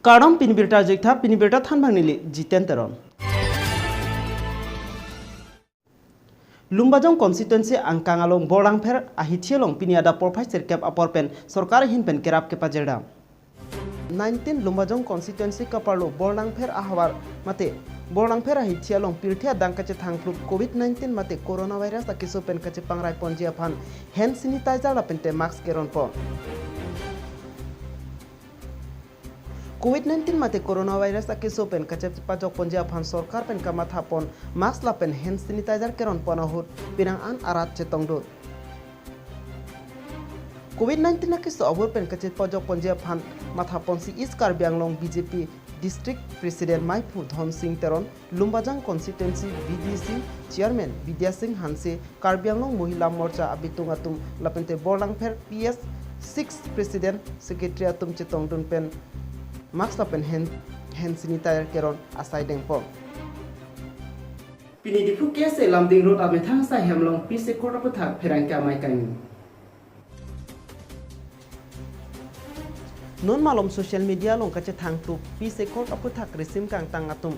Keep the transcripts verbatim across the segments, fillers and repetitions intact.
Kardom, pini birta arjuik tha, pini birta thanbang neli Jiten Teron. Lumbajong constituency angkang along Borlangpher ahithi along pini adap porphai sirkep apor pen sorkar ahin pen kerap kepajir dam. Nineteen Lumbajong constituency kaparlo Borlangpher ahavar mate Borlangpher ahithi along pirthe adang kachethangplup covid nineteen mate coronavirus akeso pen kachepangrai ponji aphan hand sanitizer lapente mask keron pon. Covid nineteen mate coronavirus akeso pen kachepajok ponji aphan sorkar pen kamatha pon mask lapen hand sanitizer keron pon ahut penang an arat chetongdun. Covid nineteen akeso abur pen kachepajok ponji aphan matha ponsi East Karbi Anglong B J P District President Maiphu Dhonsing Teron, Lumbajong Constituency B D C Chairman Bidya Sing Hanse, Karbi Anglong Mohila Morcha abitung atum lapente Borlangpher P S six President Secretary atum chetongdun pen mask lapen hand, hand sanitizer keron asai dengpon. Pini Diphu K S A Lumding Road amethang asai hem along Peace Accord aphuthak pherangke amei kangni. Non malom social media along kachethangplup Peace Accord aphuthak risim kangtang atum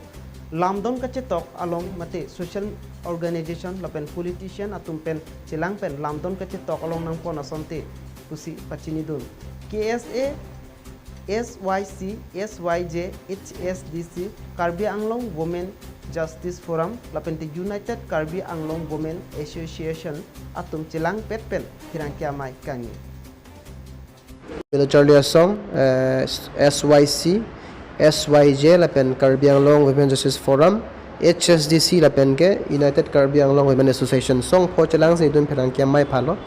lamdon kachetok along mate social organization lapen politician atum pen chelang pen lamdon kachetok along nangpon asonte pusi pachinidun. K S A, S Y C, S Y J, H S D C, Karbi Anglong Women Justice Forum lapente United Karbi Anglong Women Association atum chelangpet pen pherangke amei kangni. Lo Charli Asong, eh, S Y C, S Y J lapen Karbi Anglong Women Justice Forum, H S D C lapen ke United Karbi Anglong Women Association songpho chelangsi nelitum pherangke amei phalo.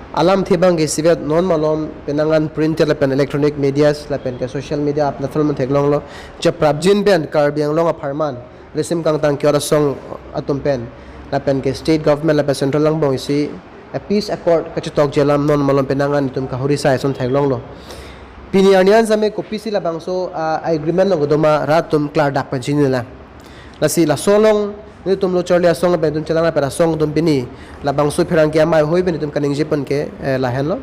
Alamthe abang ke isivet non malom penang an printed lapen electronic medias lapen ke social media apnathal man theklonglo. Cheprapjin pen Karbi Anglong apharman risim kangtang ke-ot asong atum pen lapen ke state government lapen central angbong isi a peace accord kachethokji alam non malom penang an itum kahuri sai ason theklonglo. Pini arni an same kopisi labangso, ah, agreement along kedo ma rat atum klardak pen chinilang. Lasi laso along nelitum lo Charli Asong pen itum chelang lapen asong atum pini labangso pherangke amei hoi pen itum kaningje pon ke, eh, lahenlo.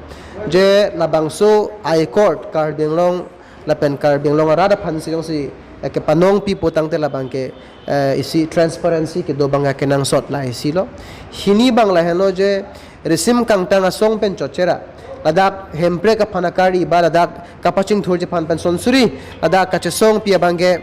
Je labangso accord Karbi Anglong lapen Karbi Anglong arat aphansi jongsi, eh, kepanong pipo tangte labang ke, eh, isi transparency kedo abang kenangsot la isi lo. Hini abang lahenlo je risim kangtang asong pen chotchera ladak hemprek aphan akari ba ladak kapachingthurji aphan pen sonsuri ladak kachesongpi abang ke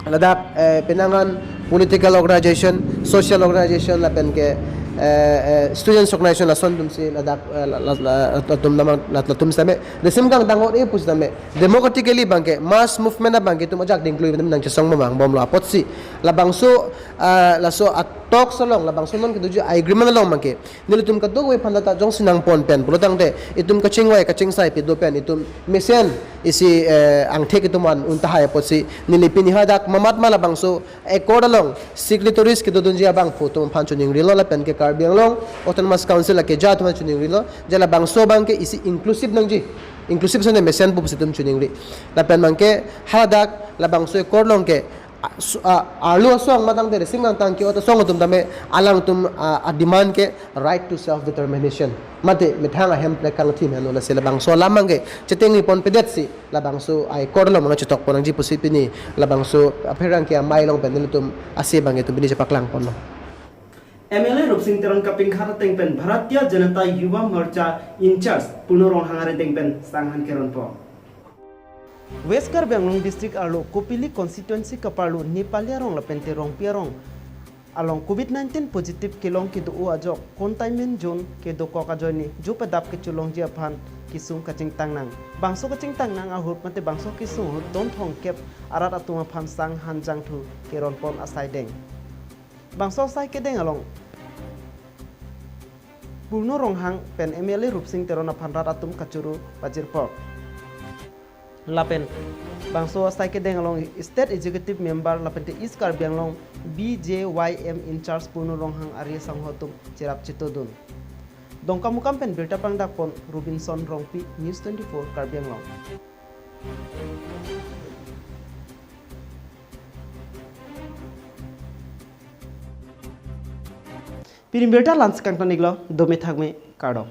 ladak, eh, penang an political organization, social organization lapen ke, eh, eh, students organization lason atumsi ladak, eh, la, la, la, latum namang, la, latum same risim kangtang ot e pusitame democratically abang ke mass movement abang ke itum ajak dingklui nangchesong mamang bomlo apotsi labangso, ah, laso a-talks along labangso non kedoji agreement along abang ke nelitum kadokave aphan lata jongsi nangpon pen pulo tangte itum kachingvai kachingsai pido pen itum mesen isi, eh, angthek itum an un tahai apotsi neli pini hadak mamat ma labangso accord along signatories kedodunji abangphu atum aphan choningrilo lapen ke Karbi Anglong Autonomous Council akeja atum aphan choningrilo je labangso abang ke isi inclusive nangji, inclusive sene mesen pusi itum choningri lapen abang ke hadak labangso accord along ke a, su-, a, arlo asong ma tangte risim kangtang ke-ot asong atum tame alangtum a, a-demand ke right to self determination mate methang ahemprek kangthim henlo lasi labangso alam abang ke chetengri ponpedetsi labangso accord along abang chetok pon nangji pusi pini labangso pherangke amei along pen nelitum ase abang ke itum pini chepaklang ponlo. M L A Rupsing Teron kapingkhat ateng pen Bharatiya Janata Yuva Morcha in-charge Purno Ronghang arideng pen sanghan keron pon. West Karbi Anglong District arlo Kopili constituency kaparlo Nepali arong lapente Rongpi arong along covid nineteen positive kelong kedo-o ajok containment zone kedokok ajoine jo pedap kecholongji aphan kesung kachingtang nang. Bangso kachingtang nang ahut mate bangso kesung ahut don thomkep arat atum aphan sanghan jangthu keron pon asai deng. Bangso asai kedeng along Purno Ronghang pen M L A Rupsing Teron aphan rat atum kachoro pajirpo. Lapen bangso asai kedeng along State Executive Member lapente East Karbi Anglong B J Y M in-charge Purno Ronghang ari asangho atum cherap chetodun. Dongkamukam pen birta pangdakpon Robinson Rongpi, News twenty-four Karbi Anglong. Pini birta la-ansi kangton-iklo, dome thakme, kardom.